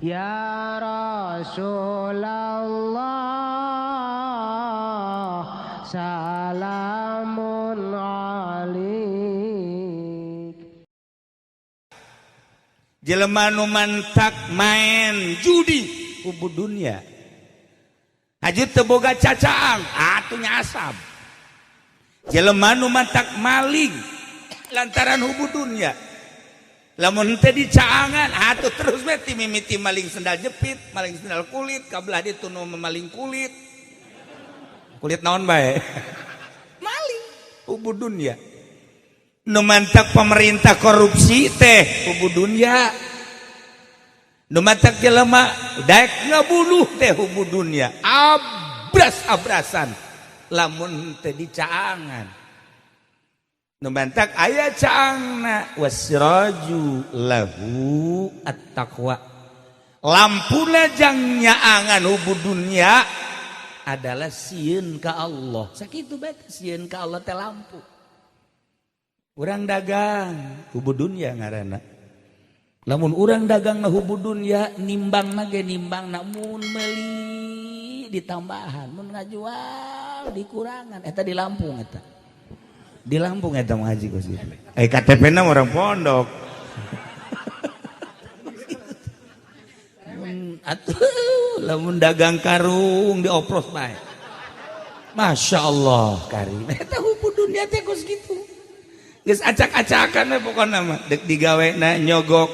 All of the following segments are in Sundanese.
Ya Rasulullah, salamun alik. Jelema nu mantak main judi hubbu dunya, haji teu boga cacaang atuh nyasab. Jelema nu mantak maling lantaran hubbu dunya, lamun teu dicaangan atuh terus we ti mimiti maling sendal jepit, maling sendal kulit, kabelah ditu nu maling kulit, kulit naon bae, maling hubbu dunya. Nu mantak pemerintah korupsi teh hubbu dunya. Nu mantak jelema daek ngabunuh teh hubbu dunya, abras-abrasan lamun teh dicaangan. Nu mantak aya caangna, wasiraju lahu at-taqwa, lampuna jang nyaangan hubbu dunya adalah sieun ka Allah. Sakitu bae, sieun ka Allah teh lampu. Urang dagang hubbu dunya ngaranna. Lamun urang dagang na hubbu dunya, nimbang na ge nimbang na mun meuli ditambahan, mun ngajual dikurangan. Eta di Lampung, eta di Lampung eta mah, haji kos gitu. Eh, KTP na orang pondok. Atuh lamun dagang karung diopros bae. Masya Allah karim. Eta hubbu dunya teh kos gitu. Geus acak-acakan we pokona mah, dek digawena nyogok,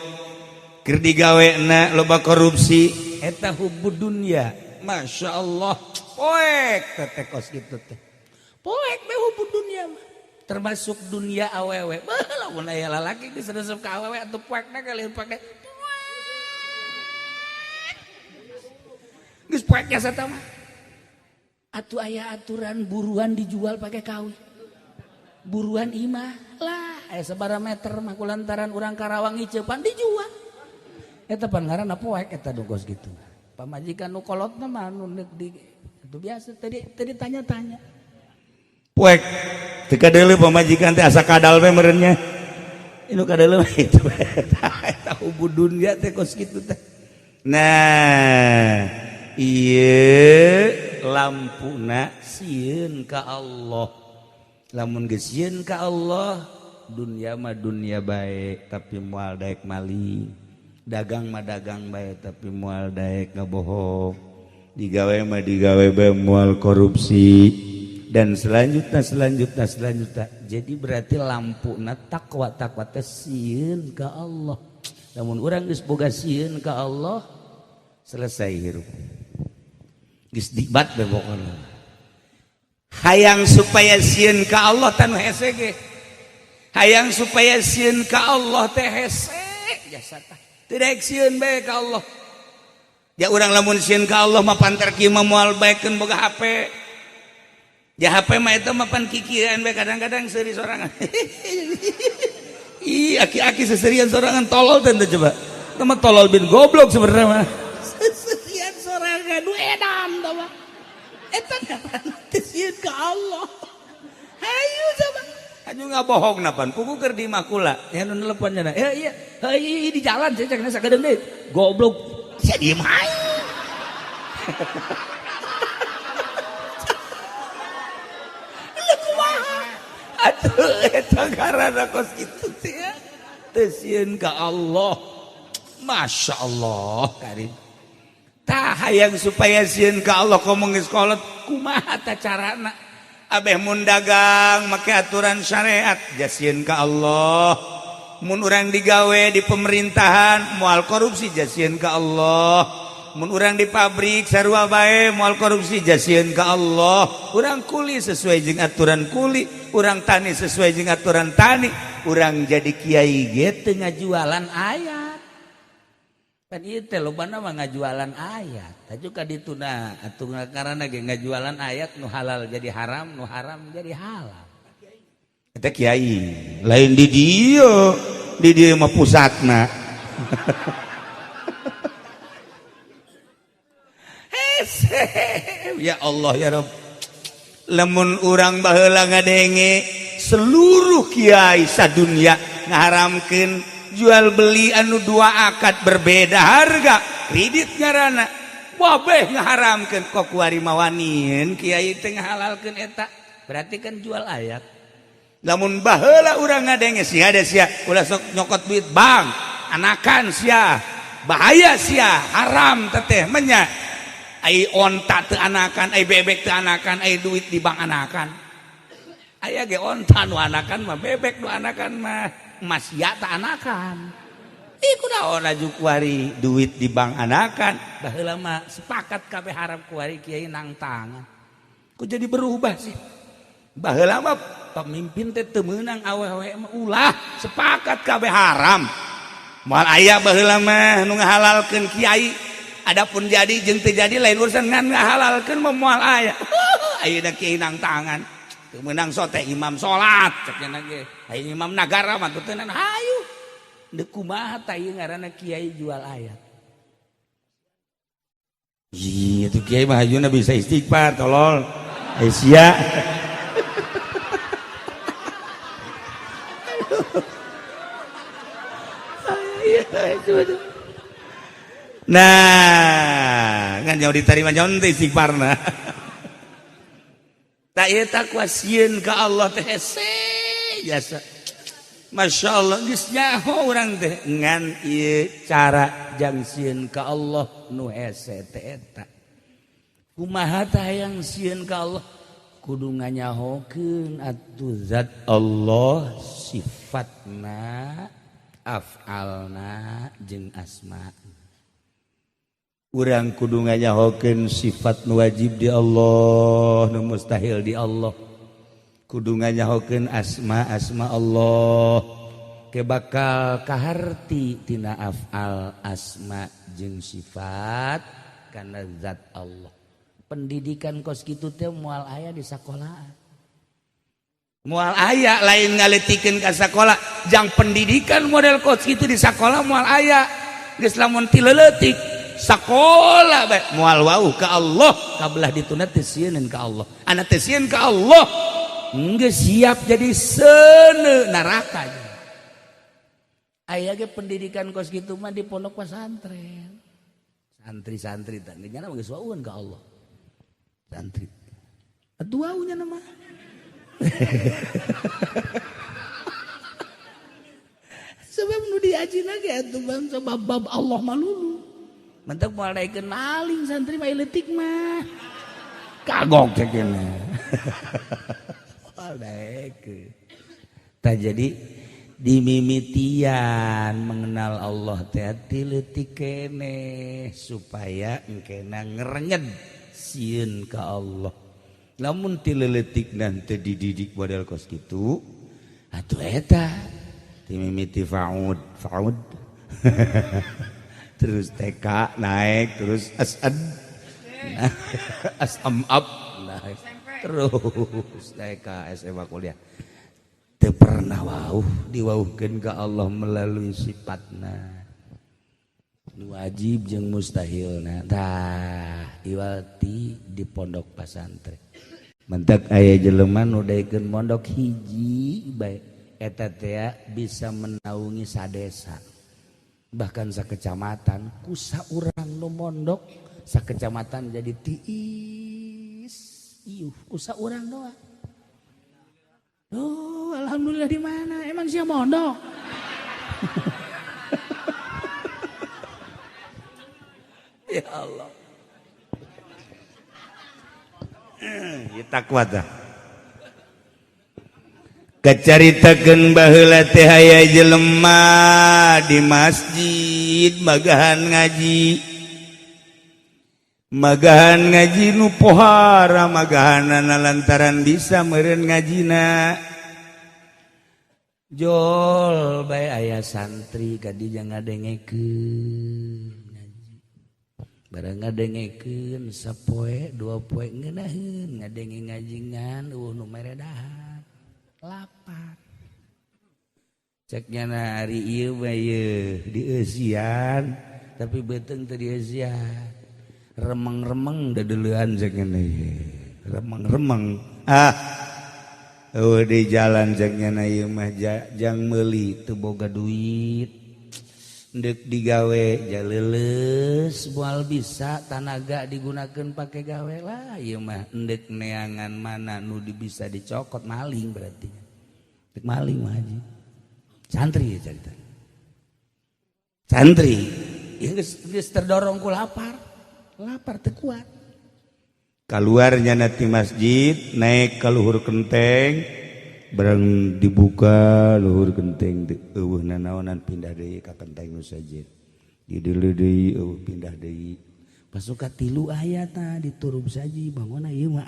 keur digawena loba korupsi, eta hubbu dunya. Masya Allah, poek teh kos kitu teh. Poek be hubbu dunya mah. Termasuk dunia awewe. Beuh, lamun aya lalaki geus resep ka awewe atuh poekna kali poek. Geus poek jasa mah. Atuh aya aturan buruan dijual pakai kawin. Buruan imah lah aya sabaraha meter mah kulantaran urang Karawang ngiceupan dijual. Eta pan ngaranna poek eta nu kos kitu. Pamajikan nu kolotna mah nu di itu biasa tadi tadi tanya-tanya. Poek teu kadeuleu pamajikan teh asa kadal we meureun nya. Inu kadeuleu mah itu eta hubbu dunya teh kos kitu teh. Nah, ieu lampuna sieun ka Allah. Lamun geus sieun ka Allah, dunia mah dunia bae tapi moal daek maling, dagang mah dagang bae tapi moal daek ngabohong, digawe mah digawe bae moal korupsi, dan selanjutnya selanjutnya selanjutnya. Jadi berarti lampuna takwa, takwa teh sieun ka Allah. Lamun urang geus boga sieun ka Allah, selesai hirup, geus nikmat bae pokona. Hayang supaya sieun ka Allah tanu hese ge, hayang supaya sieun ka Allah teh hese jasa tah teu daek sieun bae ka Allah. Ya urang lamun sieun ka Allah mah pantar kieu mah moal baekeun boga HP. Ya HP mah eta mah pan kikieuan bae, kadang-kadang seuri sorangan. Ih, aki-aki seserian sorangan, tolol teh coba. Eta mah tolol bin goblok sebenarnya mah. Seserian sorangan nu edan tah mah. Eta ngaranna teh sieun ka Allah. Hayu coba. Hayu ngabohong napan pugu keur di makula. Ya nu nelepon nya. Ya iya, heuy di jalan saya cek sakedeung deui. Goblok. Sia diem hayu. Lu kumaha? Atuh eta ngaranna kos kitu teh ya. Teu sieun ka Allah. Masya Allah karim. Tah hayang supaya sieun ka Allah komo geus kolot kumaha ta carana? Abeh mun dagang make aturan syariat jasieun ka Allah. Mun urang digawe di pemerintahan moal korupsi jasieun ka Allah. Mun urang di pabrik sarua bae moal korupsi jasieun ka Allah. Urang kuli sesuai jeung aturan kuli, urang tani sesuai jeung aturan tani, urang jadi kiai ge teu ngajualan ayat. Pan ieu teh lobana mah ngajualan ayat. Tah ka dituna atuh karana ge ngajualan ayat, nu halal jadi haram, nu haram jadi halal. Eta kiai lain di dieu, di dieu mah pusatna. Hese, ya Allah ya Rabb. Lamun urang baheula ngadenge seluruh kiai sadunya ngaharamkeun jual beli anu dua akad berbeda harga. Kredit ngaranna. Wabeh ngaharamkeun kok kuari mawanin kiai teh ngahalalkeun eta. Berarti kan jual ayat. Lamun baheula urang ngadenge sia ada sia ulah sok nyokot duit bank, anakan sia, bahaya sia, haram teteh menya. Ai onta teu anakan, ai bebek teu anakan, ai duit di bank anakan. Aya ge onta nu anakan mah, bebek nu anakan mah, emas ya tak anakan. Ih kunaon aju kuari duit di bank anakan. Baheula mah sepakat kabeh haram kuari kiai nang tangan. Kok jadi berubah sih? Baheula mah pemimpin teh teu meunang awewe mah ulah sepakat kabeh haram. Moal aya baheula mah nu ngahalalkeun kiai. Adapun jadi jeung teu jadi lain urusan ngan ngahalalkeun mah moal aya. Ayeuna kiai nang tangan. Teu meunang sote imam salat cek nya ge. Aya imam nagara mah teu hayu. Deuk kumaha tah ieu ngaranna kiai jual ayat. Iya tuh kiai mah hayuna bisa istighfar tolol. Ai sia. Nah, kan jauh diterima jauh teh istighfarna. Tak ieu takwa sieun ka Allah teh hese jasa. Masya Allah geus nyaho urang teh ngan ieu cara jang sieun ka Allah nu hese teh eta. Kumaha tah hayang sieun ka Allah? Kudu nganyahokeun atuh zat Allah sifatna, af'alna jeung asma. Urang kudu nganyahokeun sifat nu wajib di Allah, nu mustahil di Allah. Kudu nganyahokeun asma-asma Allah ke bakal kaharti tina af'al asma jeung sifat kana zat Allah. Pendidikan kos kitu teh moal aya di sakolaan. Moal aya lain ngaletikeun ka sakola, jang pendidikan model kos kitu di sakola moal aya. Geus lamun ti leutik sakola bae moal wauh ka Allah, kabelah dituna teu sieun ka Allah. Ana teu sieun ka Allah, geus siap jadi seuneu neraka. Aya ge pendidikan kos kitu mah di pondok pesantren. Santri-santri teh nya mah geus wauheun ka Allah. Santri. Atuh wauh nya mah. Sebab nu diajina ge atuh bangsa bab-bab Allah malulu. Mentek moal daekeun maling santri mah leutik mah. Kagok cek cenah. Moal daekeun. Tah jadi dimimitian mengenal Allah teh ti leutik keneh supaya engkena ngerenyed sieun ka Allah. Lamun ti leutik teu dididik model kos kitu atuh eta dimimiti faud faud terus TK naik terus asad asam up naik terus TK SMA kuliah teu pernah wauh diwauhkeun ka Allah melalui sifatna nu wajib jeung mustahilna. Tah iwati di pondok pasantren mentak aya jelema nu daekeun mondok hiji bae eta teh bisa menaungi sadesa bahkan sakecamatan. Ku saurang nu mondok sakecamatan jadi tiis iuh ku saurang doang. Oh, alhamdulillah di mana? Emang sia mondok? Ya Allah. Ya takwa tah. Kacaritakeun baheula teh aya jelema di masjid magahan ngaji. Magahan ngaji nu pohara magahanana lantaran bisa meureun ngajina. Jol bae aya santri ka dinya ngadengekeun ngaji. Barang ngadengekeun sapoe dua poe ngeunaheun ngadenge ngaji ngan eueuh nu mere dahar. Lapar. Cek nyana ari ieu mah ieu dieusian tapi beuteung teu dieusian. Remeng-remeng dedeulean cek nyana ieu. Remeng-remeng. Ah. Eueuh di jalan cek nyana ieu mah jang meuli teu boga duit. Ndek digawe jaleuleus moal bisa tanaga digunakan pakai gawe lah ieu mah ndek neangan mana nu bisa dicokot maling berarti. Ndek maling mah haji. Santri ya cerita. Santri ya geus terdorong ku lapar. Lapar teu kuat. Keluarnya nanti masjid naik ke luhur kenteng barang dibuka luhur kenteng eueuh nanaonan pindah deui ka kenteng nu sejen dideuleu deui eueuh pindah deui pasuka tilu ayatna diturub saji bangunna ieu mah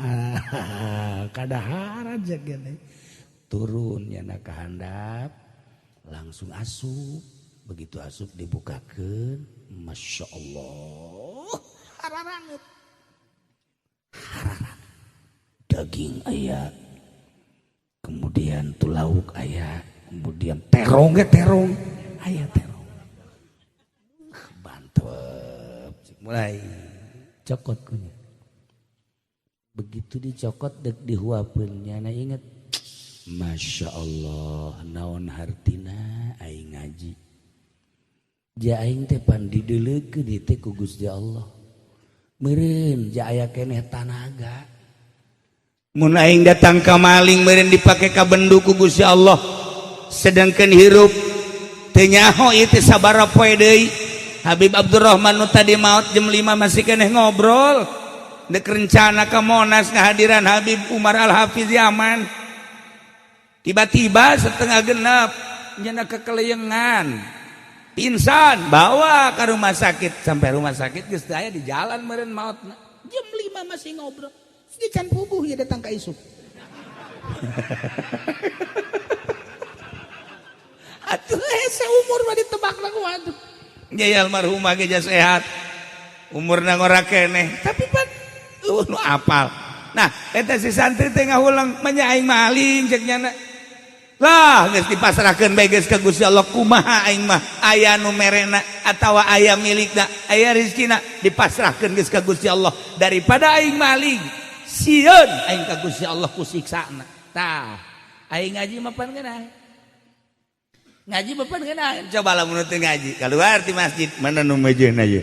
kadaharan jeung turun nyana ka handap langsung asup begitu asup dibukakeun Masya Allah hararanget hararanget daging aya kemudian tuh lauk aya kemudian terong ge terong aya terong bantep mulai cokot kunya begitu dicokot dek dihuapeun nyana inget Masya Allah naon hartina aing ngaji ja aing teh pan dideuleukeun ieu teh ku Gusti Allah meureun ja aya keneh tanaga mun aing datang ka maling meureun dipake ka bendu ku Gusti Allah sedangkan hirup teu nyaho ieu teh sabaraha poe deui Habib Abdurrahman nu tadi maot jam 5 masih keneh ngobrol dek rencana ka Monas ngahadiran Habib Umar Al-Hafiz Yaman tiba-tiba setengah genap nyana kekeleyengan pingsan bawa ke rumah sakit sampai rumah sakit geus teu aya di jalan meureun maotna jam 5 masih ngobrol di can puguh ya datang ka isuk. Atuh hese umur mah ditebak lah ku atuh. Nya almarhumah ge sehat. Umurna ngora keneh tapi pan eueuh nu apal. Nah, eta si santri teh ngahulang mah nya aing maling cek nyana. Lah geus dipasrahkeun bae geus ka Gusti Allah kumaha aing mah aya nu merena atawa aya milikna, aya rezekina dipasrahkeun geus ka Gusti Allah daripada aing maling. Sieun aing ka Gusti Allah ku siksana. Tah, aing ngaji mah pan ngeunah. Ngaji mah pan ngeunah. Coba lamun teu ngaji, keluar ti masjid, mana nu mejeuna ye?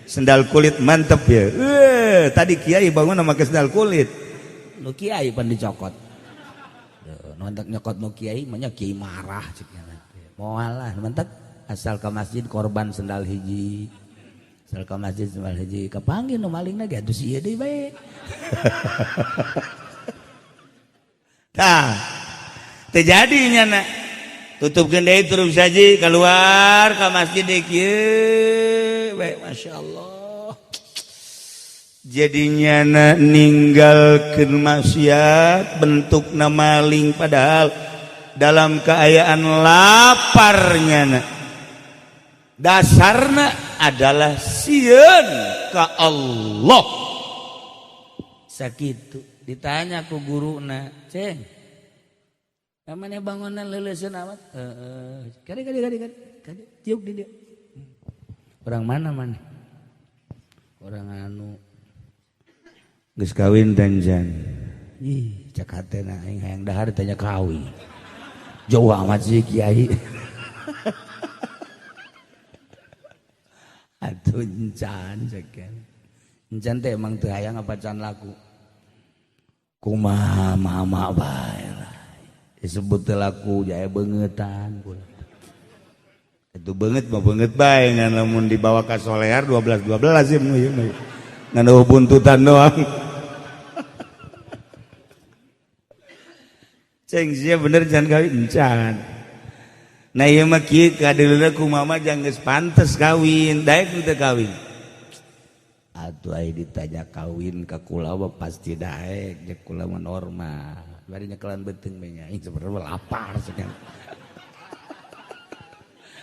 Sendal kulit mantep ya. Tadi kiai bangun make sendal kulit. Nu kiai pan dicokot. Nu nyokot nu kiai mah nya kiai marah cek nya. Moal lah mantep asal ka masjid korban sendal hiji. Asal ka masjid sendal hiji kapanggih nu malingna ge atuh si ieu deui bae. Tah, teu jadi nyana. Tutupkeun deui turun saji keluar ka masjid deui kieu bae Masya Allah. Jadi nyana ninggalkeun maksiat bentukna maling padahal dalam keayaan lapar nyana. Dasarna adalah sieun ka Allah. Sakitu ditanya ku guruna, "Ceng, namanya bangunan leuleuskeun amat?" Heeh. Kade kade kade kade tiuk di dia. Orang mana mana? Orang anu geus kawin tanjan. Ih, cek hatena aing hayang dahar ditanya kawin. Jauh amat sih kiai. Atuh encan cek. Encan teh emang teu hayang apa can laku. Kumaha mama bae lah. Disebut teu laku jaya beungetan. Itu beungeut mah beungeut bae ngan lamun dibawa ka solear 12 12 ieu mah. Ngan eueuh buntutan doang. Ceng sia bener jangan kawin encan. Nah ieu mah kieu kadeuleuh ku mama jang geus pantes kawin, daek teu kawin. Atuh ai ditanya kawin ka kula mah pasti daek, jeung kula mah normal. Bari nyekelan beuteung we nya, aing sebenarnya lapar sekarang.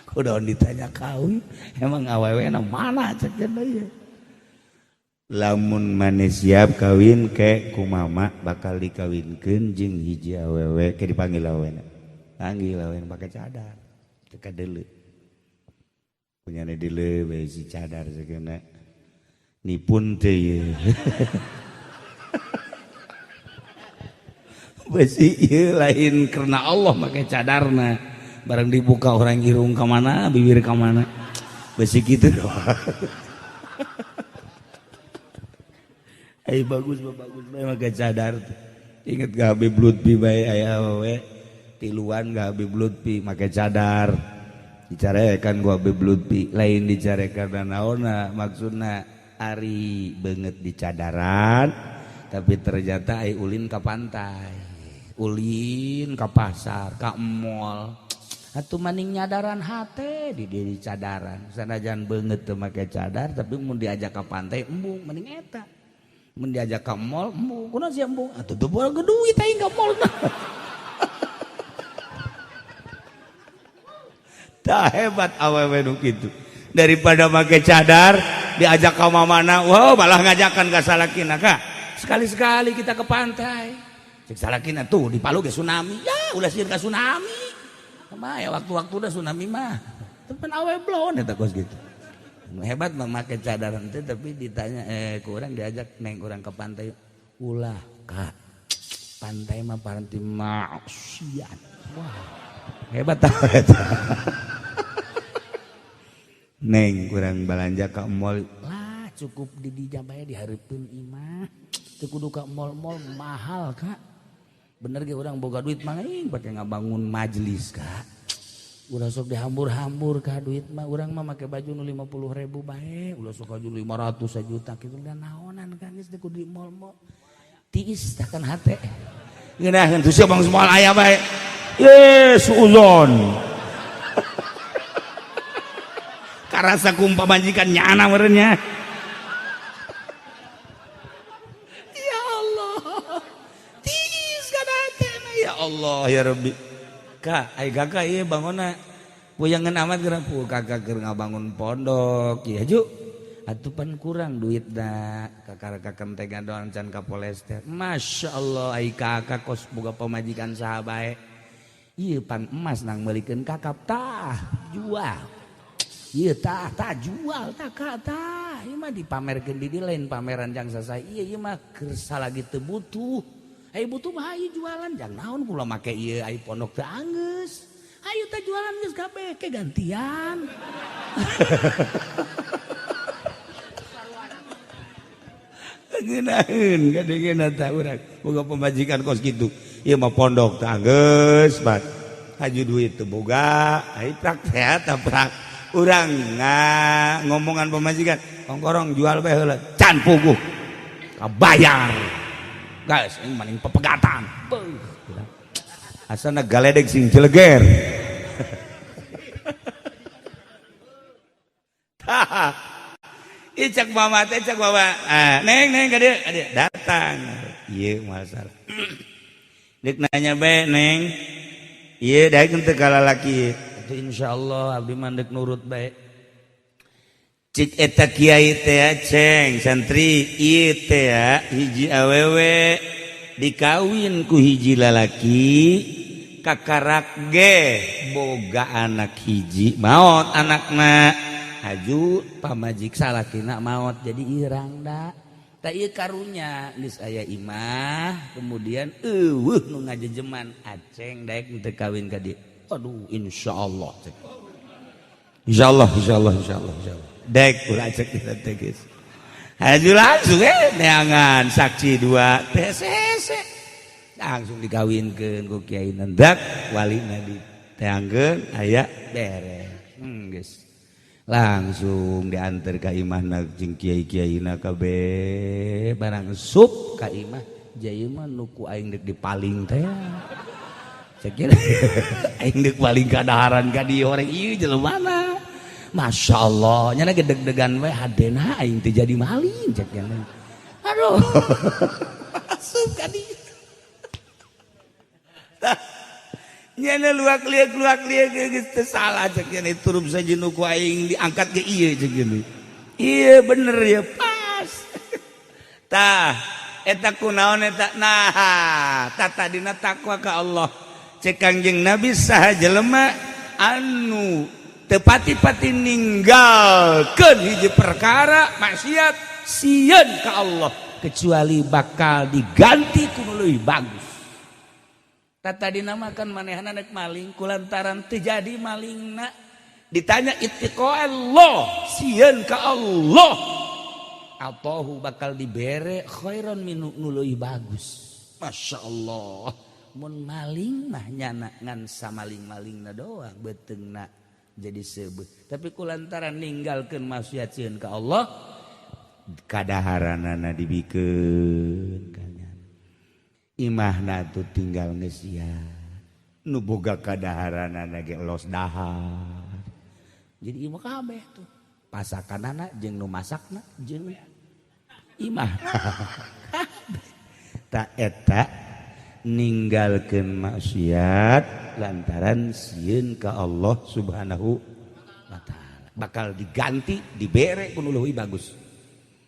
Kudaon ditanya kawin, emang awewena mana cek ieu. Lamun maneh siap kawin ke ku mama bakal dikawinkeun jeung hiji awewe ke dipanggil awewena. Panggil awewena pake cadar. Teu kadeuleu. Punyane deuleu we si cadar sakeuna. Nipun teh ieu. Besi ieu lain karena Allah make cadarna. Barang dibuka orang irung ka mana, bibir ka mana. Besi kitu doang. Ai bagus bagus bae make cadar teh. Inget gak Habib Lutfi bae aya awewe tiluan gak Habib Lutfi make cadar. Dicarekan ku Habib Lutfi, lain dicarekan naonna maksudna ari beungeut di cadaran tapi ternyata ai ulin ka pantai, ulin ka pasar, ka mall. Atuh maning nyadaran hate di diri cadaran. Sanajan beungeut teu make cadar tapi mun diajak ka pantai embung mending eta. Mun diajak ka mall embung, kunaon sia embung? Atuh teu boga duit aing ka mall. Tah hebat awewe nu kitu. Daripada make cadar diajak ka mamana, wow malah ngajakan ka salakina ka. Sekali-sekali kita ke pantai. Cek salakina tuh di Palu ge tsunami. Ya ulah sieun ka tsunami. Mah ya waktu-waktu udah tsunami mah. Tepen awe blon eta kos gitu. Hebat memakai cadaran teh tapi ditanya kurang diajak neng kurang ke pantai. Ulah kak. Pantai mah paranti maksiat. Wah. Hebat tah eta. Neng kurang belanja ke mall lah cukup di dijabae dihareupeun imah. Teu kudu ka mall-mall mahal kak. Bener ge urang boga duit mah aing pake ngabangun majelis kak. Ulah sok dihambur-hambur ka duit mah urang mah make baju nu 50.000 bae, ulah sok baju 500 juta kitu da naonan kan geus teu kudu di mall-mall. Tiis tah kan hate. Ngeunaheun tuh sia bang moal aya bae. Ye suuzon. Karasa kumpa majikan nyana meureun nya. Ya Allah. Tiis kana hate ya Allah ya Rabbi. Kak, ai kakak ieu bangonna puyangan amat geura pu kakak keur ngabangun pondok ya ju. Atuh pan kurang duitna kakak kakak teh ngadoan can ka polester. Masya Allah ai kakak kos boga pamajikan saha bae. Ieu pan emas nang meulikeun kakap tah jual. Ieu tah tah jual tah kak tah. Ieu mah dipamerkeun di dieu lain pameran jang sasai. Ieu ieu mah keur salagi teu butuh. Ai butuh mah hayu jualan jang naon kula make ieu ai pondok teu anggeus. Hayu teh jualan geus kabeh ke gantian. Ngeunaheun kadengena tah urang boga pamajikan kos kitu. Ieu mah pondok teu anggeus bat. Haju duit teu boga, ai prak teh tah prak. Urang ngomongan pamajikan, kongkorong jual bae heula can puguh. Kabayar. Guys, ini maning pepegatan. Beuh. Asana galedeg sing jeleger. Ih cak mama teh cak mama. Ah, neng neng ka dieu, ka dieu datang. Ieu masalah. Deuk nanya bae neng. Ieu daek teu ka lalaki. Atuh insyaallah abdi mah deuk nurut bae. Cik eta kiai teh ceng santri ieu teh hiji awewe dikawin ku hiji lalaki kakarak ge boga anak hiji maot anakna haju pamajik salakina maot jadi irang da tah ieu karunya geus aya imah kemudian eueuh nu ngajejeman aceng daek teu kawin ka dieu aduh insyaallah cek insyaallah insyaallah insyaallah insyaallah dek ulah cek kita teh geus haju langsung neangan saksi dua teh sese langsung dikawinkeun ku kiai nendak walina diteangkeun aya beres geus langsung diantar ka imahna jeung kiai-kiaina kabeh barang sup ka imah jaya mah nu ku aing deuk dipaling teh cek aing deuk paling kadaharan ka dieu horeng ieu jelema. Masya Allah, nyana gedeg-degan we hadena aing teh jadi maling cek nyana. Aduh. Asup ka dieu. Tah. Nyana luak liak geus teu salah cek nyana turun saja nu ku aing diangkat ke ieu cek nyana. Ieu bener ya pas. Tah, eta kunaon eta nah, tata dina takwa ka Allah. Cek Kangjeng Nabi saha jelema anu tepati-pati ninggalkeun hiji perkara maksiat sieun ka Allah kecuali bakal diganti ku nu leuwih bagus. Tah tadina mah kan manehna rek maling kulantaran teu jadi malingna Ditanya ittiqa Allah, sieun ka Allah, atau bakal dibere khairan minhu, nu leuwih bagus. Masya Allah, mun maling mah nyana ngan samaling-malingna doang, beuteungna jadi seubeuh. Tapi kulantaran ninggalkeun maksiat, sieun ka Allah, kadaharanana dibikeun ka nyana, imahna tuh tinggal ngesian. Nu boga kadaharanana ge los dahar, jadi imah kabeh tuh pasakanana jeung nu masakna jeung imah tak. Eta ninggalkeun maksiat lantaran sieun ka Allah Subhanahu wa Ta'ala bakal diganti, dibere ku nu leuwih bagus.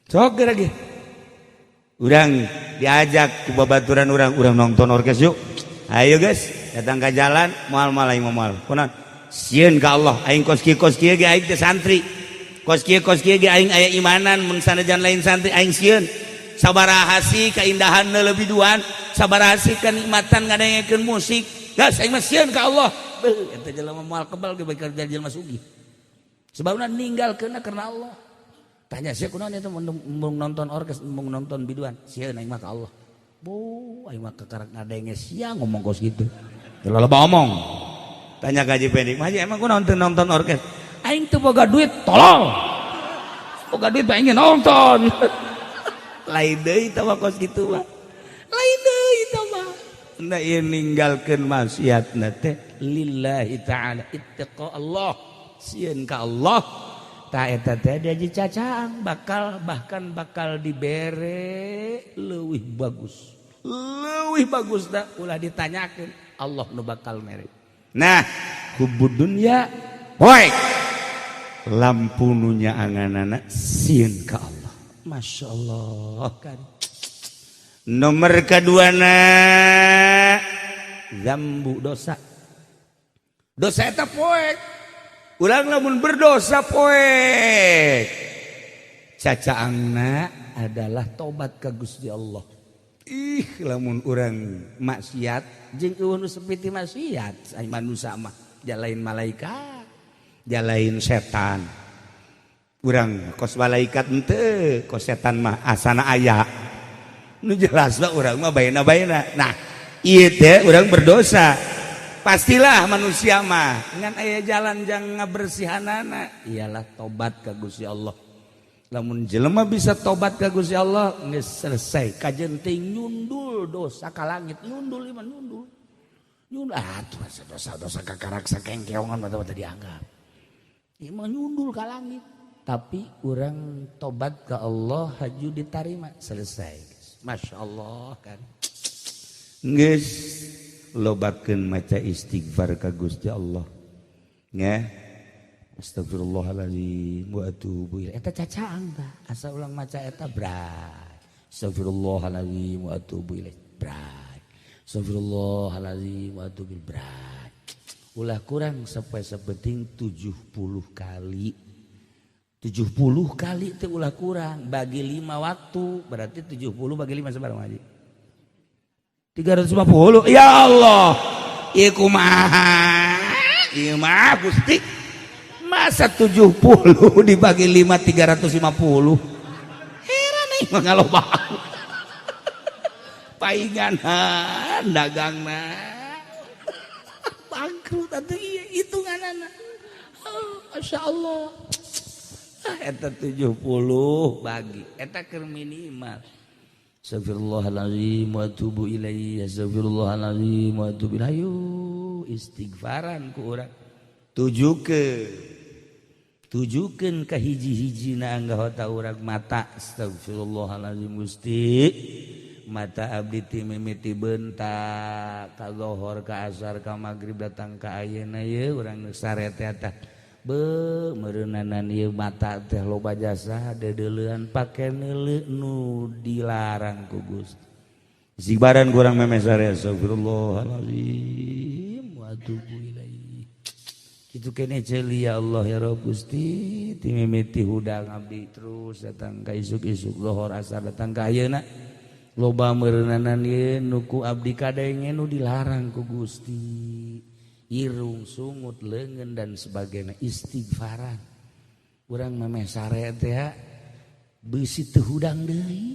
Sok lagi urang diajak ku babaturan urang, "Urang nonton orkes yuk, ayo guys, datang ke jalan." "Moal, moal, aing moal." Kunaon? "Sieun ka Allah aing. Kos kieu, kos kieu ge aing teh santri, kos kieu, kos kieu ge aing aya imanan. Mun sanajan lain santri, aing sieun. Sabaraha sih keindahan lebih duan, sabaraha sih kenikmatan ngadengekeun musik? Gas, aing mah sieun ka Allah." Beuh, eta jelema moal kebal ge bakal jadi jelema sugih, sebabna ninggalkeunna karena Allah. Tanya sia, "Kunaon eta mun nonton orkes, mun nonton biduan?" "Sieun aing mah ka Allah." Bu, aing mah kekarak ngadenge sia ngomong kos gitu. Terlalu omong. Tanya ka Haji Pendi, "Haji, emang kunaon teu nonton orkes?" "Aing teu boga duit, tolol. Boga duit mah ingin nonton." Lain deui tah mah, kos kitu mah. Lain deui tah mah. Nah, ieu ninggalkeun maksiatna teh lillahi ta'ala, ittaqa Allah. Sieun ka Allah. Ta eta teh diaji cacaang bakal, bahkan bakal dibere leuwih bagus. Leuwih bagus dah ulah ditanyakeun, Allah nu bakal mere. Nah, hubbud dunya poek, lampu nu nyaanganana sieun ka Allah. Masya Allah kan. Nomor kedua na zambu, dosa. Dosa eta poek. Urang lamun berdosa poek. Cacaangna adalah tobat ka Gusti Allah. Ih, lamun urang maksiat jeung euweuh nu sepiti maksiat, ai manusia mah jalain malaikat, jalain setan. Urang kos malaikat henteu, kos setan mah asana aya. Nu jelas mah urang mah baena-baena. Nah, ieu teh urang berdosa. Pastilah manusia mah ngan aya jalan jang ngabersihanana ialah tobat ka Gusti Allah. Lamun jelema bisa tobat ka Gusti Allah, geus selesai. Kajen teh nyundul dosa ka langit, nyundul iman, nyundul. Nyundul ah tuh dosa-dosa kakarak sakengkeongan mah teu dianggap. Ieu mah nyundul ka langit. Tapi urang tobat ke Allah haju ditarima, selesai. Masya Allah kan. Geus, lobakeun maca istighfar ka Gusti Allah. Nya. Astagfirullahaladzim wa atubu ilaih. Eta cacaang tah. Asa ulang maca eta bray. Astagfirullahaladzim wa atubu ilaih. Bray. Astagfirullahaladzim wa atubu ilaih. Bray. Ulah kurang sampai sepenting 70 kali. 70 kali itu ulah kurang, bagi 5 waktu berarti 70 bagi 5 sebarang aja 350. Ya Allah, ieu kumaha ieu mah, Gusti? Masa 70 dibagi 5 350? Heran nih mah, ngaloba paingan dagangna bangkrut atuh ieu hitunganana. Oh, Masya Allah. Ah, eta 70 bagi eta keur minimal. Astagfirullahaladzim wa atubu ilaihi, astagfirullahaladzim wa atubu ilaihi. Ayo istighfaran ku urang, tujukeun, tujukeun ka hiji-hiji na anggota urang, mata. Astagfirullahaladzim, Gusti, mata abdi ti mimiti bentak ka lohor, ka asar, ka magrib, datang ka ayeuna ye urang sare teh tah be meureunanan ieu mata teh loba jasa deudeulean pake neuleu nu dilarang ku Gusti. Istighfaran kurang memeh sare, astagfirullahaladzim wa atubu ilaihi. Kitu kene ceuli, ya Allah, ya Rabb, Gusti, ti mimiti hudang abdi terus datang ka isuk-isuk, lohor, asar, datang ka ayeuna, loba meureunanan ieu nu ku abdi kadenge nu dilarang ku Gusti. Irung, sungut, leungeun dan sebagainya istighfaran. Urang memeh sare teh beusi teu hudang deui.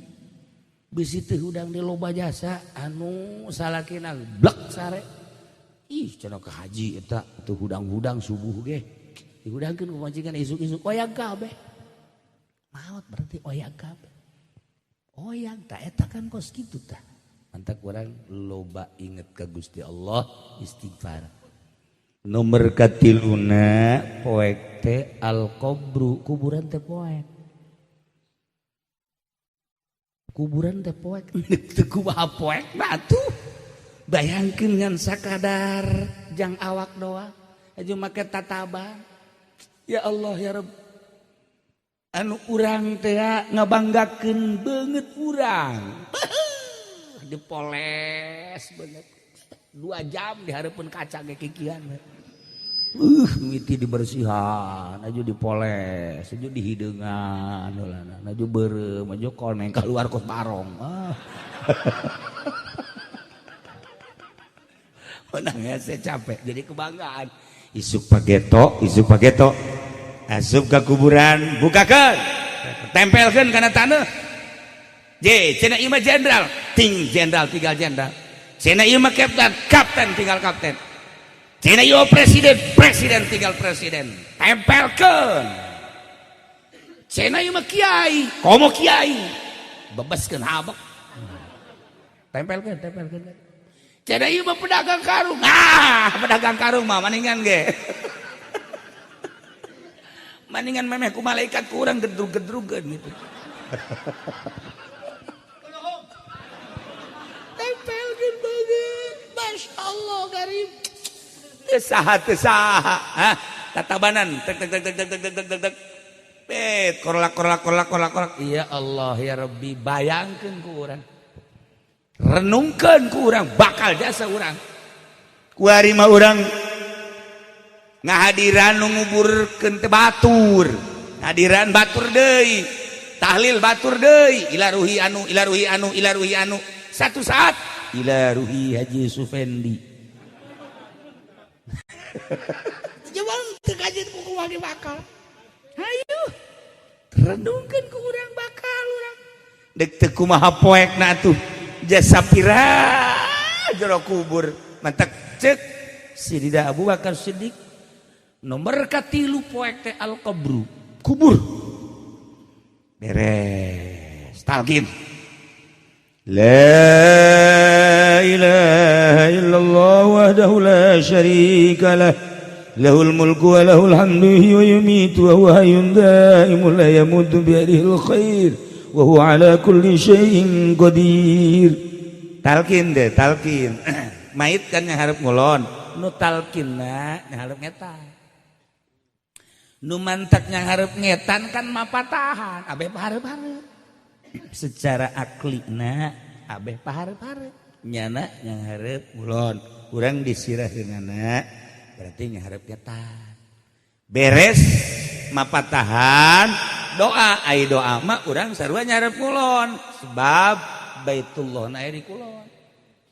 Beusi teu hudang deui loba jasa anu salakina blek sare. Ih cenah ka haji eta teu hudang-hudang subuh ge. Dihudangkeun ku majikan isuk-isuk oyag kabeh. Maot berarti oyag kabeh. Oyag tah eta kan kos kitu tah. Mantak urang loba inget ka Gusti Allah istighfar. Nomor katiluna poek teh al-qabru, kuburan teh poek. Kuburan teh poek. Teu kumaha poek batu. Bayangkeun ngan sakadar jang awak doang aju make tataban. Ya Allah ya Rabb. Anu urang teh ngabanggakeun beungeut urang. Dipoles beungeut. 2 jam di hareupeun kaca ge kikian. Miti dibersihan, aju dipoles, aju dihideungan, aju beureum, aju koneng keluar kos barong. Ah. Menang ya saya capek, jadi kebanggaan. Isuk pageto, asup ke kuburan, bukakeun, tempelkeun kana taneuh. Je, cenah ieu mah jenderal, ting jenderal tinggal jenderal. Cenah ieu mah kapten, kapten tinggal kapten. Cenah ieu presiden, presiden tinggal presiden. Tempelkeun. Cenah ieu mah kiai, komo kiai. Bebaskeun habek. Tempelkeun, tempelkeun. Cenah ieu mah pedagang karung. Ah, pedagang karung mah maningan ge. Maningan memeh ku malaikat ku urang gedrug-gedrugeun gitu. Tempelkeun banget. Masya Allah garib. Teu saha teu saha. Hah, tatabanan tek tek tek tek tek tek tek tek tek. Bet korlak korlak korlak korlak korlak. Ya Allah ya Rabbi, bayangkeun ku urang. Renungkeun ku urang bakal jasa urang. Kuari mah urang ngahadiran nu nguburkeun teh batur. Ngahadiran batur deui. Tahlil batur deui, ila ruhi anu, ila ruhi anu, ila ruhi anu. Satu saat ila ruhi Haji Sufendi. Jawab teu kajeun ku kumaha bakal. Hayu. Renungkeun ku urang bakal urang. Dek teu kumaha poekna atuh. Jasa pira jero kubur. Mantak cek Sidida Abu Bakar Siddiq nomor katilu poek teh al-qabru, kubur. Beres talqin. La ilaha illallah wahdahu la syarika lah lahul mulku wa lahul hamdu wa yumiitu wa huwa hayyun daimun la yamutu bi yadihil khair wa huwa ala kulli syai'in qadir. Talqin deh, talqin. Mait kan nyaharep ngulon, nu talqinna nyaharep ngetan. Nu mantak nyaharep ngetan kan mapatahan, abeh paharep-harep. Secara aklina abeh paharep-harep. Nyana nyaharep ngulon, urang disirah denganna berarti nyaharep ngetan. Beres mapatahan doa, ai doa mah urang sarua nyaharep ngulon sebab Baitullah na aya di kulon.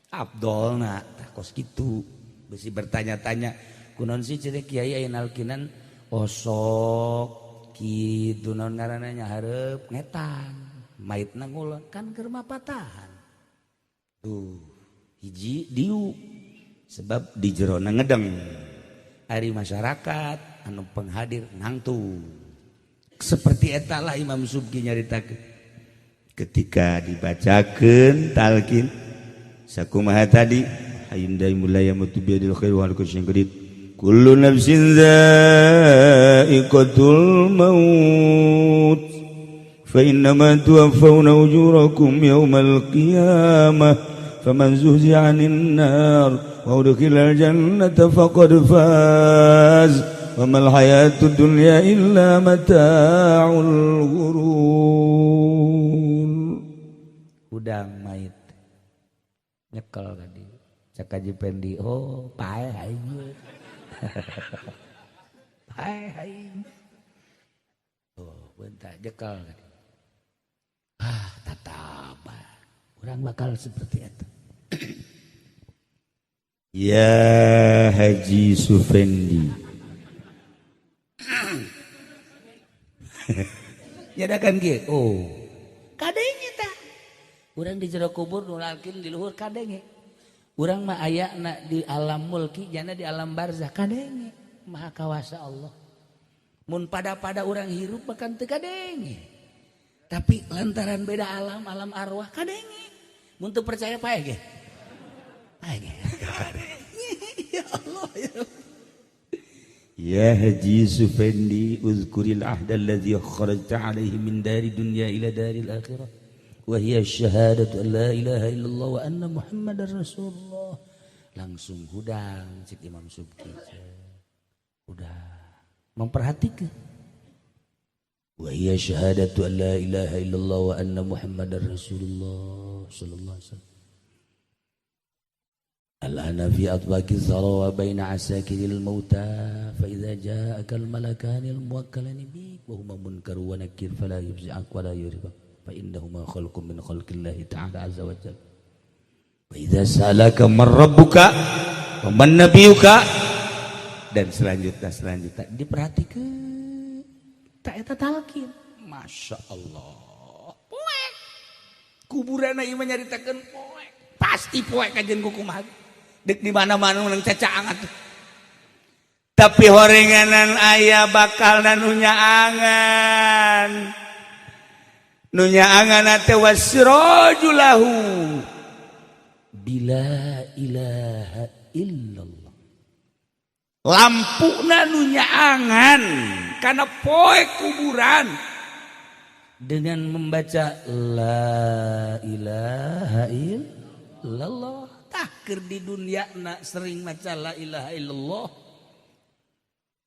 Abdolna tah kos kitu. Besi bertanya-tanya kunaon sih cenah kiai aya nalkinan osok kitu naon ngaranna nyaharep ngetan. Maitna ngulon kan keur mapatahan. Tuh hiji diu sebab di jerona ngedeng. Ari masyarakat anu penghadir nangtung. Seperti eta lah Imam Subki nyaritakeun. Ketika dibacakeun talqin sakumaha tadi hayyun daimun la yamutu biyadil khair wa ala kulli syai'in qadir kullu nafsin dha'iqatul maut fa innama tuwaffawna ujurakum yawmal qiyamah faman zuhziha 'anil nar wa udkhilal jannata faqad faz wa mal hayatud dunya illa mata'ul ghurur. Udang mait nyekel tadi cek Haji Pendi, oh paeh aing paeh aing oh bentar nyekel tadi ah tataban urang bakal seperti itu. Ya Haji Sufendi. Nyadakan ge. Oh. Kadenge tah. Urang di jero kubur nu lalkin di luhur kadenge. Urang mah ayana di alam mulki jana di alam barzah kadenge. Maha kawasa Allah. Mun pada-pada urang hirup bahkan teu kadenge. Tapi lantaran beda alam, alam arwah kadenge. Mun teu percaya paeh ge. Paeh ge. Ya Allah ya Allah. Ya Haji Sufendi uzkuril ahda alladhi kharajta alaihi min dari dunya ila daril akhirah wa hiya syahadatu an la ilaha illallah wa anna muhammadar rasulullah. Langsung hudang cik Imam Subki. Udah memperhatikan. Wa hiya syahadatu an la ilaha illallah wa anna muhammadar rasulullah sallallahu alaihi wasallam. Al-ana fi atbaqi dhara wa baina asakiril mauta fa idza ja'aka al-malakani al-muwakkalani bik wa huma munkar wa nakir fala yufzi'ak wa la yuribak fa innahuma khalqun min khalqillahi ta'ala azza wa jalla. Wa idza sa'alaka man rabbuka wa man nabiyuka, dan selanjutnya diperhatikan tak eta talqin. Masya Allah, poek kuburan ieu mah nyaritakeun poek, pasti poek kajen kumaha dek di mana-mana menang cacaang atuh. Tapi horenganan aya bakal nu nyaangan. Nu nyaangan teh wasiraju lahu bila ilaha illallah. Lampuna nu nyaangan kana poe kuburan dengan membaca la ilaha illallah. Keur di dunia nak sering maca la ilaha illallah,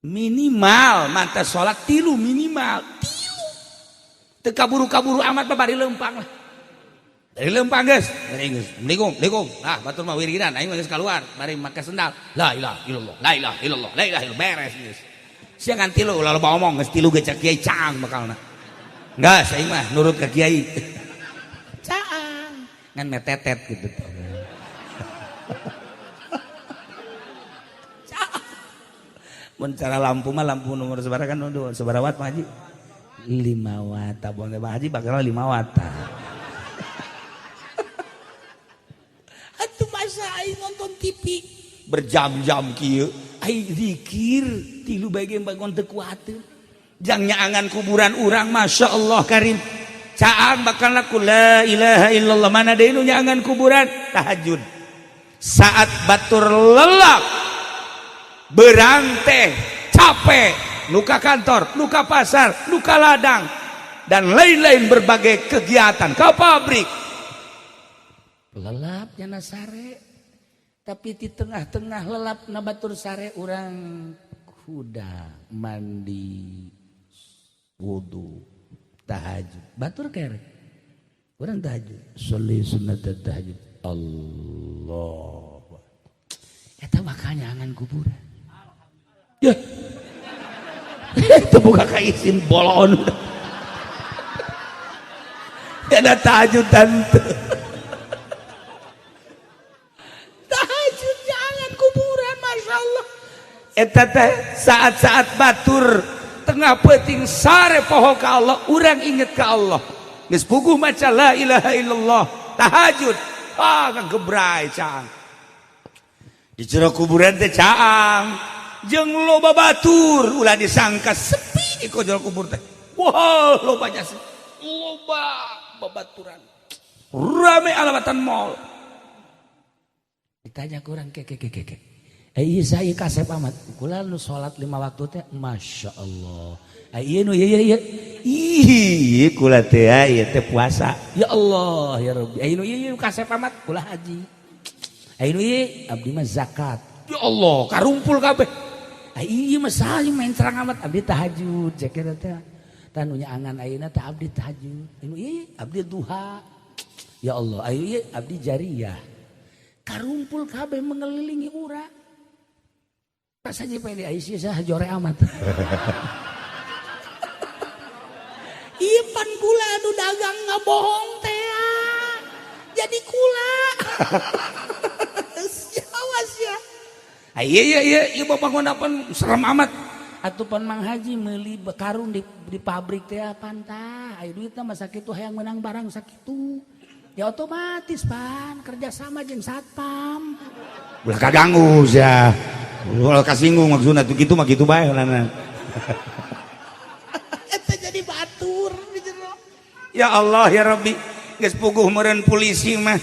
minimal mata salat tilu, minimal tilu teu kaburu-kaburu amat mah bari leumpang lah, bari leumpang geus, bari geus assalamualaikum assalamualaikum, ah batur mah wiridan aing mah geus kaluar bari make sendal la ilaha illallah la ilaha illallah la ilaha illallah beres geus. Sia ngan tilu ulah loba omong geus tilu ge cak kiai caang bakalna. Geus aing mah nurut ka kiai caang ngan metetet gitu. Mun cara lampu mah lampu nomor sabaraha kan sabaraha watt Pak Haji? 5 watt. Tabung teh Pak Haji bakal 5 watt. Atuh masa aing nonton TV berjam-jam kieu, aing zikir tilu bae ge bangun teu kuateun. Jang nyaangan kuburan urang Masya Allah karim. Caang bakal laku la ilaha illallah, mana deui nu nyaangan kuburan tahajud. Saat batur lelap berang teh capek, luka kantor, luka pasar, luka ladang, dan lain-lain berbagai kegiatan ke pabrik. Lelap nyana sare, tapi di tengah-tengah lelap na batur sare urang kuda mandi wudu tahajud batur kere urang tahajud sholli sunnat tahajud Allah eta bakal nyangan kuburan. Ya. Itu buka kaisin bolon. Ada tahajud tante. Tahajud jangan kuburan Masya Allah. Eta teh saat-saat batur tengah peuting sare poho ka Allah, urang inget ka Allah. Geus puguh maca la ilaha illallah, tahajud. Ah ngagebray caang. Di jero kuburan teh caang. Jeung loba batur ulah disangka sepi di jero kubur teh. Wah, loba jasa. Loba babaturan. Rame alamatan mall. Ditanya kurang ke ke ke ke. Eh iya saya kasep amat. Kula nu salat 5 waktu teh Masya Allah. Eh iya nu iya iya. Ih, kula teh ieu teh puasa. Ya Allah ya Rabbi. Eh nu iya iya kasep amat kula haji. Eh nu iya abdi mah zakat. Ya Allah, karumpul kabeh. Iya mah saling main terang amat abdi tahajud cek teh. Tah nu nyaangan ayeuna teh abdi tahajud. Nu ieu abdi duha. Ya Allah, ayo ieu abdi jariyah. Karumpul kabeh mengelilingi urang. Pas aja pede Aisyah jore amat. Ieu pan kula anu dagang ngabohong teh. Jadi kula. Awas ya. Iya iya iya ieu bangun apa serem amat. Atuh pan Mang Haji meuli karung di pabrik teh pantah. Aya duitna mah sakitu hayang menang barang sakitu. Ya otomatis pan kerjasama jeung satpam. Ulah kaganggu sia. Ulah kasinggung maksudna tuh kitu mah kitu bae heulana. Eta jadi batur di jero. Ya Allah ya Rabbi, geus puguh meureun polisi mah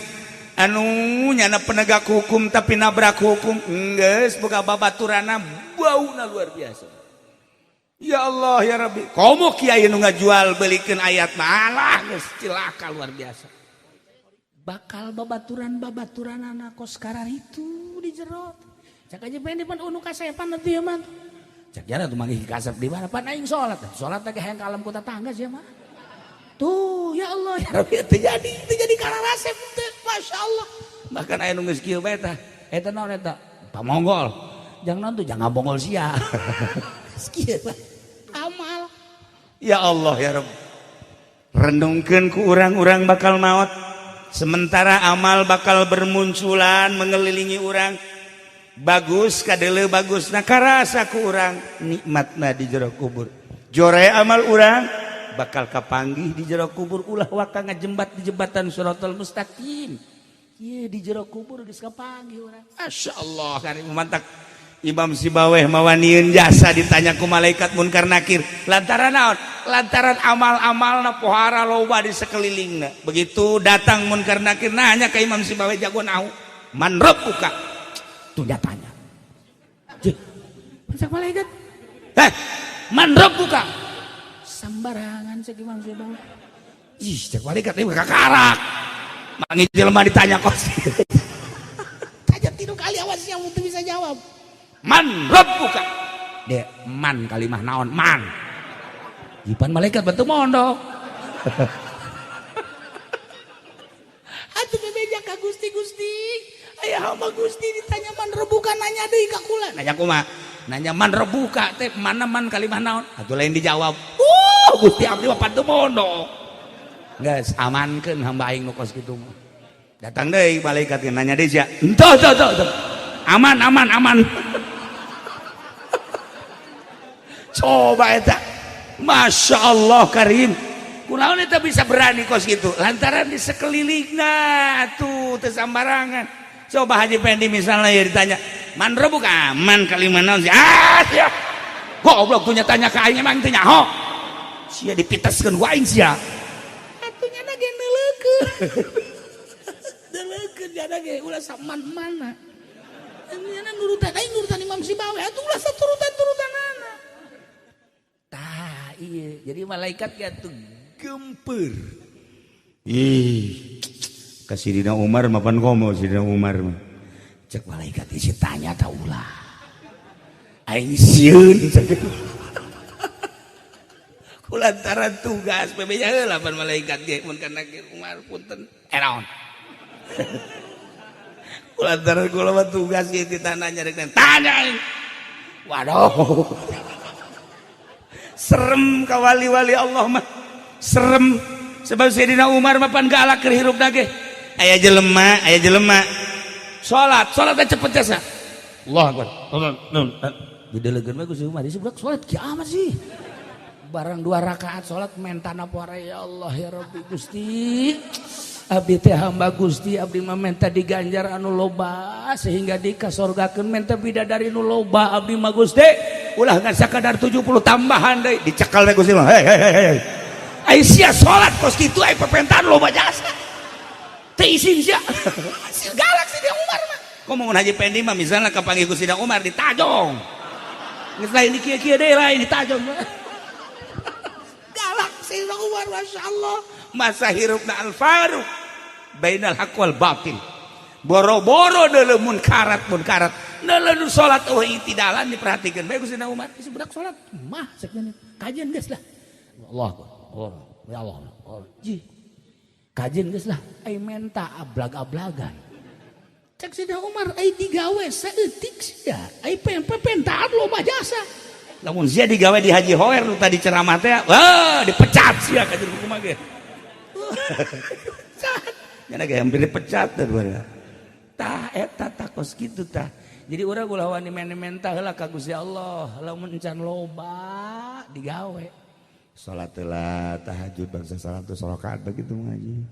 anu nyana penegak hukum tapi nabrak hukum, geus boga babaturana bauna luar biasa. Ya Allah ya Rabbi, komo kiai nu ngajual belikeun ayat mah alah geus cilaka luar biasa. Bakal babaturan-babaturan anak kos itu di jero. Cak aja pengen pan unu kasepan atuh ya mah. Cak jana tuh manggih kasep di mana pan aing salat. Salat teh hayang ka alam kota tangga sia mah. Tuh ya Allah ya Rabbi teu jadi kararasep teh Masya Allah. Bahkan aya nu geus kieu bae tah. Eta naon eta? Pamonggol. Jangan naon tuh jangan bonggol sia. Geus kieu bae. Amal. Ya Allah ya Rabbi. Renungkeun ku urang-urang bakal maot. Sementara amal bakal bermunculan mengelilingi urang. Bagus kadele bagus nah karasa ku urang nikmatna di jero kubur. Jore amal urang bakal kapanggih di jero kubur ulah waka ngajembat di jembatan Shiratal Mustaqim. Ye di jero kubur geus kapanggih urang. Masya Allah kari mantak Imam Sibaweh mawanieun jasa ditanya ku malaikat munkar nakir lantaran naon? Lantaran amal-amalna pohara loba di sekelilingna. Begitu datang munkar nakir nanya ke Imam Sibaweh jago nahu man rabbuka? Tuh dia tanya. Jeh, masak malaikat. Eh, man rabbuka? Sembarangan cek Imam Sibaweh. Ih, cek malaikat ini kakarak. Mangi jelema ditanya kos. Tanya tilu kali awas yang untuk bisa jawab. Man rabbuka? Dia man kalimah naon man. Jipan malaikat bentuk mondok. Atuh bebeja ka Gusti Gusti. Aya hamba Gusti ditanya man rebuka nanya deui ka kula. Nanya kumaha? Nanya man rebuka teh mana man kalimah naon? Atuh lain dijawab. Gusti abdi mah pantu mondok. Geus amankeun hamba aing nu kos kitu mah. Datang deui malaikat nanya deui sia. Henteu henteu henteu. Aman aman aman. Coba eta. Masya Allah Karim. Kunaon eta bisa berani kos gitu? Lantaran di sekelilingna tuh teu sambarangan. Coba Haji Pendi misalnya ya ditanya, "Man rebuka man kalimah naon sih?" Ah, sia. Goblok tuh tanya ka aing emang teu nyaho. Sia dipiteskeun ku aing sia. Atuh nya ge neuleukeun. Neuleukeun jana ge ulah saman-mana. Nya nurutan aing nurutan Imam Sibaweh atuh ulah saturutan-turutanana. Tah iya, jadi malaikat ge atuh gemper. Ih, ka Sidina Umar mapan komo Sidina Umar mah. Cek malaikat isi tanya ta ulah. Aing sieun kulantaran tugas bebeja heula pan malaikat ge mun kana Umar punten. Eh naon? Kulantaran kula mah tugas ieu ditanya rek tanya aing. Waduh. Serem ka wali-wali Allah mah. Serem sebab Sayyidina Umar mah pan galak keur hirupna ge. Aya jelema salat, salat teh cepet jasa. Allah akbar. Didelegeun mah Gusti Umar, budak salat kiamat sih. Barang 2 rakaat salat mentana poara ya Allah ya Rabbi Gusti. Abdi teh hamba Gusti, abdi mah menta diganjar anu loba sehingga dikasorgakeun menta bidadari nu loba abdi mah Gusti. Ulah ngan sakadar 70 tambahan deui dicekal we Gusti mah. Hei hei hei. Ai sia salat kos kitu ai pepentaan loba jasa. Teu isin sia. Si galak si Umar mah. Komo mun Haji Pendi mah misalnya kapanggih ku Sidina Umar ditajong. Geus lain di kieu-kieu deui lain ditajong. Galak Sayyidina Umar Masya Allah. Masa hirupna Al-Faruq bainal haq wal batil. Boro-boro deuleu munkarat neuleu salat eueuh itidalan diperhatikeun bae ku Sayyidina Umar. Si budak salat mah cek kajian geus lah. Allah akbar. Allah ya Allah. Ji. Kajian geus lah ai menta ablag-ablagan. Cek Sayyidina Umar ai digawe saeutik sia. Ai pentaan loba jasa. Lamun sia digawe di Haji Hoer nu tadi ceramah teh, wah dipecat sia ka jero kumaha ge. Nya ge hampir dipecat teh. Tah eta tah kos kitu tah. Jadi urang ulah wani menta heula ka Gusti Allah, lamun encan loba digawe. Salat heula, tahajud bangsa 100 rakaat begitu ngaji.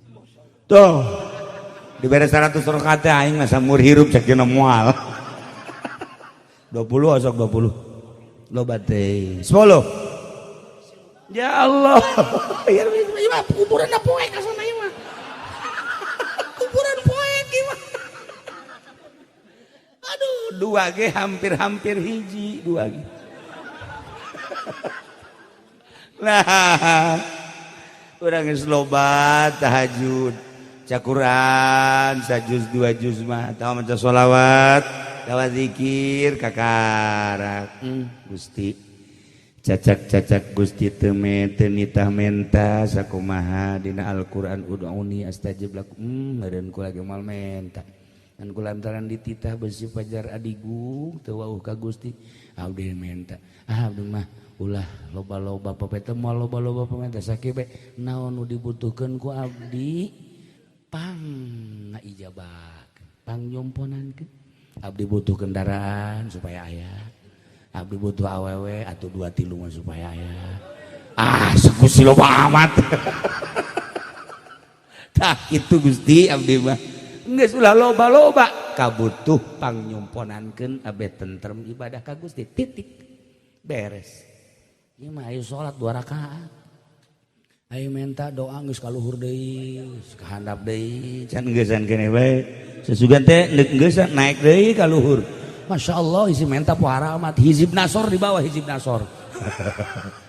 Tuh. Dibere 100 rakaat teh aing mah samur hirup cek dina moal. 20 osok 20. Loba teh. 10. Ya Allah. Ya mah kuburan poek asana ieu mah. Kuburan poek ieu mah. Aduh, dua ge hampir-hampir hiji, dua ge. Nah, urang geus loba tahajud, cakuran sajuz dua juz mah, tahu maca sholawat, tawa zikir kakarak. Gusti, cacak-cacak Gusti teu teu nitah menta sakumaha dina Al-Qur'an ud'uni astajib lakum. Meureun kula ge moal menta. Kan kulantaran dititah besi pajar adigung teu wauh ka Gusti, abdi menta. Ah, abdi mah ulah loba-loba papeta moal loba-loba pamenta sakieu bae naon nu dibutuhkeun ku abdi pang ngaijabah, pang nyomponankeun. Abdi butuh kendaraan supaya aya. Abdi butuh awewe atau dua tilu mah supaya aya. Ah, Gusti loba amat. Tah kitu Gusti abdi mah. Geus ulah loba-loba kabutuh pang nyomponankeun abeh tentrem ibadah ka Gusti titik. Beres. Ieu mah ayo salat 2 rakaat. Ayo minta doa geus ka luhur deui, geus ka handap deui, can geusan keneh bae. Sesugan teh neuk geusan naik deui ka luhur. Masya Allah isi menta pohara amat hizib nasor di bawah hizib nasor.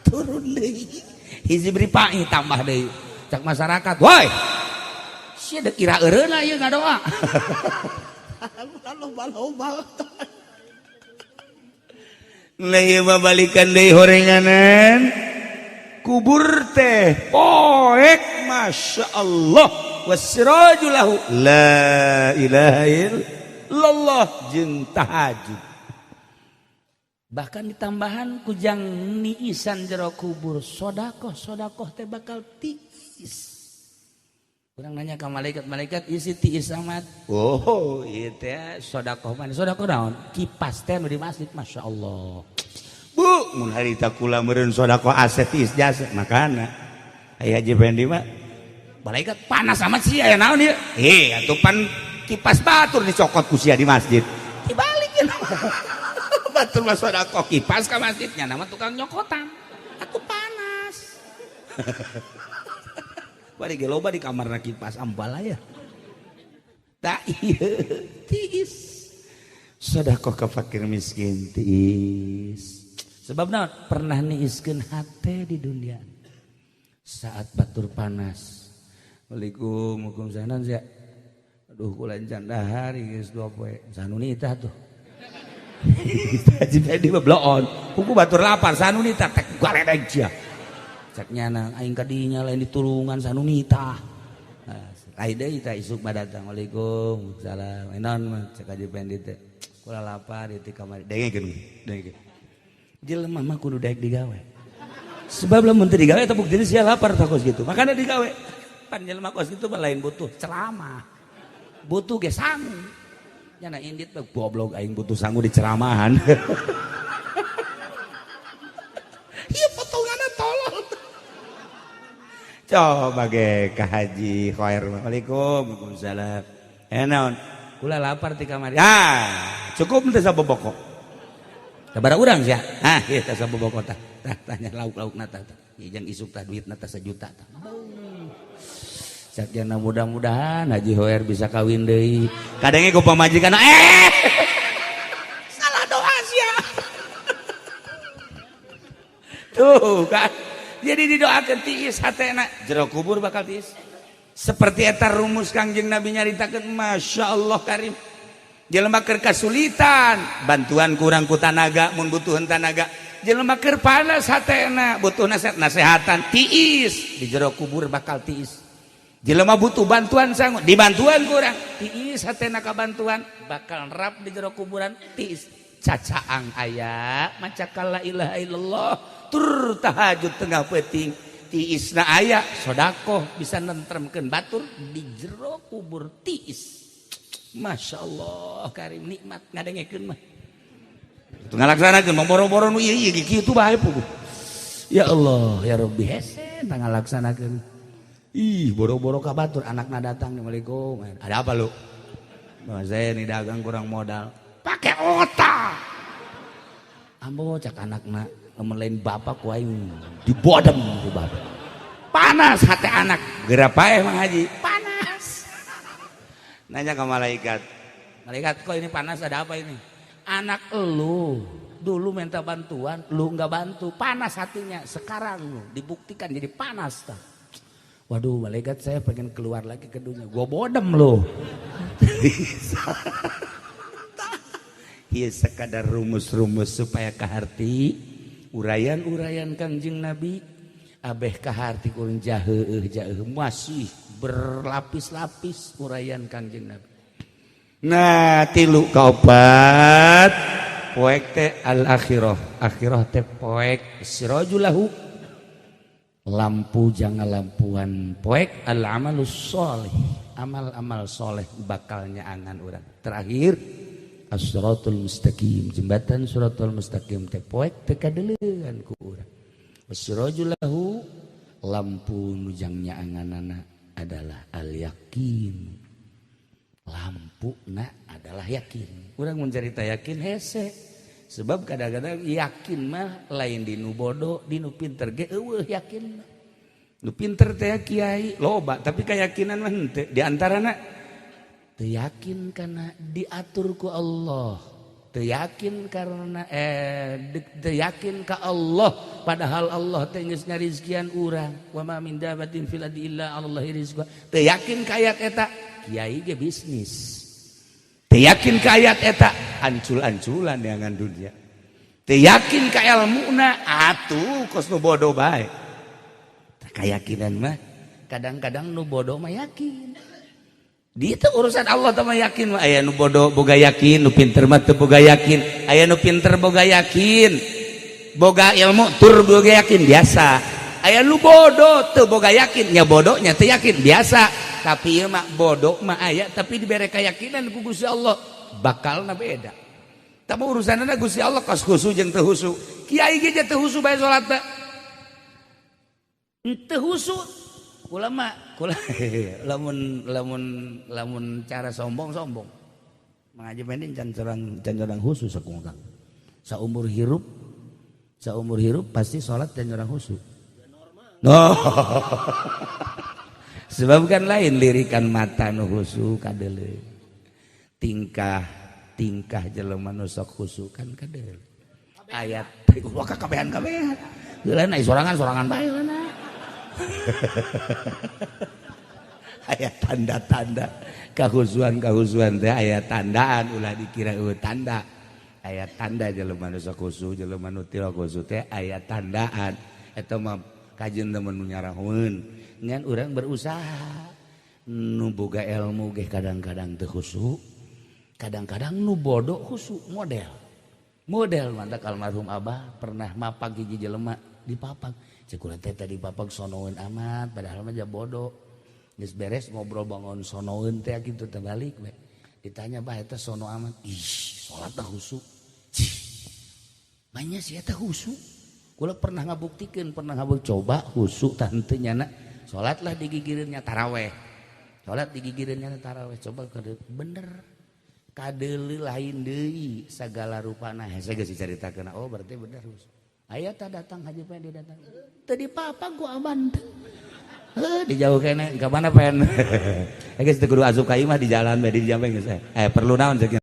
Turun deui. Hizib ripai tambah deui. Cak masyarakat, woi. Sia deuk ira eureuna ieu ngadoa. Loba-loba. Lah ieu mah balikan deui horenganan. Kubur teh poek Masya Allah wasiraju lahu la ilaha illallah jeung tahajud. Bahkan ditambahan kujang niisan jero kubur sodakoh sodakoh teh bakal tiis. Kurang nanya ke malaikat, malaikat isi tiis amat. Oh, ieu teh sodakoh mana? Sodakoh naon? Kipas teh nu di masjid, Masya Allah. Bu, mun harita kula meureun sodakoh aset tiis jasa makana. Aya Haji Pendi mah malaikat panas amat sih aya naon ieu? Eh, atuh pan kipas batur dicokot ku sia di masjid. Dibalikeun. Batur mah sodakoh kipas ka masjidnya nama tukang nyokotan. Aku panas. Bari ge loba di kamarna kipas ambal aya. Tak ieu tiis. Sodakoh ka fakir miskin tiis. Sebab naon? Pernah niiskeun hate di dunia. Saat batur panas. Waalaikum waalaikumsalam sia. Aduh kula encan dahar geus 2 poe. Sanunita tuh. Haji Pendi mah bloon. Kuku batur lapar sanunita tek galedeg sia. Cek nyana aing ka dinya lain ditulungan sanunita. Lain deui tah isuk mah datang. Waalaikumsalam. Naon mah cek Haji Pendi teh. Kula lapar di kamar. Dengekeun, dengekeun. Jelema mah kudu daek digawe. Sebab lamun teu digawe eta bukti sia lapar tah kos kitu. Makana digawe. Pan jelema kos kitu mah lain butuh ceramah. Butuh ge sangu. Nyana indit mah goblok aing butuh sangu di ceramahan. Ieu potonganna tolol. Coba ge ka Haji Khair. Waalaikum waalaikumsalam. Eh naon? Kula lapar ti kamari. Ah, cukup teh saboboko. Sabaraha urang sia? Ah, ieu teh saboboko tah. Tah tanya lauk-laukna tah. Ieu jang isuk tah duitna tah sejuta tah. Sakiana mudah-mudahan Haji Hoer bisa kawin deui. Kadangnya ku pamajikan salah doa sia. Tuh kan. Jadi didoakeun tiis hatena jero kubur bakal tiis. Seperti eta rumus Kangjeng Nabi nyaritakeun Masya Allah karim. Jelema keur kasulitan, bantuan kurang ku tanaga mun butuheun tanaga. Jelema keur panas hatena butuh nasihat nasehatan tiis di jero kubur bakal tiis. Jelema butuh bantuan sangu dibantuan kurang tiis hatena ka bantuan bakal rap di jero kuburan tiis. Cacaang aya maca la ilaha illallah tur tahajud tengah peuting tiisna aya sodakoh bisa nentremkeun batur di jero kubur tiis. Masya Allah karim nikmat ngadengekeun mah. Teu ngalaksanakeun mah boro-boro nu ieu ieu kitu bae puguh. Ya Allah ya Rabbi hese tah ngalaksanakeun. Ih boro-boro ka batur anakna datang, "Assalamualaikum." Ada apa lu? Bah, saya ini dagang kurang modal. Pakai otak. Ambo cak anakna lamun lain bapak ku aing dibodem ku bapak. Panas hati anak. Geura paeh Mang Haji. Panas. Nanya ke malaikat. Malaikat, kok ini panas, ada apa ini? Anak elu dulu minta bantuan, lu nggak bantu, panas hatinya. Sekarang lu dibuktikan jadi panas tah. Waduh malaikat, saya pengen keluar lagi ke dunia. Gua bodem lu. Ieu sekadar rumus-rumus supaya kaharti uraian-uraian Kangjeng Nabi abeh kaharti kurang jaheuh jaheuh masih berlapis-lapis uraian Kangjeng Nabi. Nah, tilu kaopat poek teh al akhirah. Akhirah teh poek sirajulahu lampu jangan lampuan poek al amalus soleh, amal-amal soleh bakalnya angan urang. Terakhir as-siratul mustaqim, jembatan siratul mustaqim teh poek teh kadeleuan ku urang. Wasirajulahu lampu nujangnya anganana adalah al yakin. Lampu na adalah yakin. Urang mun carita yakin hese. Sebab kadang-kadang yakin mah lain dinu bodoh, dinu pinter ge eueuh yakin mah. Nu pinter teh kiai loba, tapi keyakinan mah henteu. Di antarana teu yakin karena diatur ku Allah. Teu yakin karena teu yakin ka Allah, padahal Allah teh geus ngarizkian urang. Wa ma min dabatin fil ardi illa 'alallahi rizquha. Teu yakin ka ayat eta, kiai ge bisnis. Teu yakin ka ayat eta, ancul-anculan neangan dunia. Teu yakin ka elmuna, atuh kos nu bodoh bae. Keyakinan mah kadang-kadang nu bodoh mah yakin. Di itu urusan Allah teh mah yakin mah aya nu bodoh boga yakin, nu pinter mah teu boga yakin. Aya nu pinter boga yakin, boga ilmu tur boga yakin biasa. Aya nu bodoh teu boga yakin, nya bodohnya teu yakin biasa. Tapi ieu mah bodoh mah aya tapi dibere keyakinan ku Gusti Allah bakalna beda. Tapi urusanna Gusti Allah kos khusu jeung teu husu. Kiai ge teu husu bae salat teh. Teu husu. Kula mah kula lamun lamun lamun cara sombong-sombong. Mengaji pending can corang khusus sakumaha Kang. Saumur hirup pasti salat can corang khusus. No. Sebab kan lain lirikan mata nu khusu kadeuleu. Tingkah jelema nu sok khusu kan kadeuleu. Ayat wah kabehan-kabehan. Heula na sorangan-sorangan bae heula. Aya tanda-tanda kahusuan-kahusuan teh aya tandaan, ulah dikira eueuh tanda. Aya tanda jelema nu sok khusu, jelema nu teu khusu teh aya tandaan. Eta mah kajeun teh nu nyarahoeun. Ngan urang berusaha nu boga ilmu ge kadang-kadang teu khusu, kadang-kadang nu bodoh khusu model. Model mantak almarhum Abah pernah mapag hiji jelema dipapag. Cek urang teh tadi papag sonoeun amat padahal mah ja bodoh. Geus beres ngobrol bangun sonoeun teh kitu teh balik we. Ditanya bah eta sono amat. Ih, salat teh khusu. Cih. Manya si eta khusu. Kula pernah ngabuktikeun, pernah ngabuk coba khusu tah henteu nyana. Salatlah digigireunnya taraweh. Salat digigireunnya taraweh coba bener. Kadeuleu lain deui sagala rupana. Hese geus dicaritakeun. Oh berarti bener khusu. Aya tah datang Haji Pendi datang. Teu dipapag ku aman. Heuh dijauh keneh ka mana pen. Geus teu kudu asup ka imah di jalan bae di jambe geus. Perlu naon cek.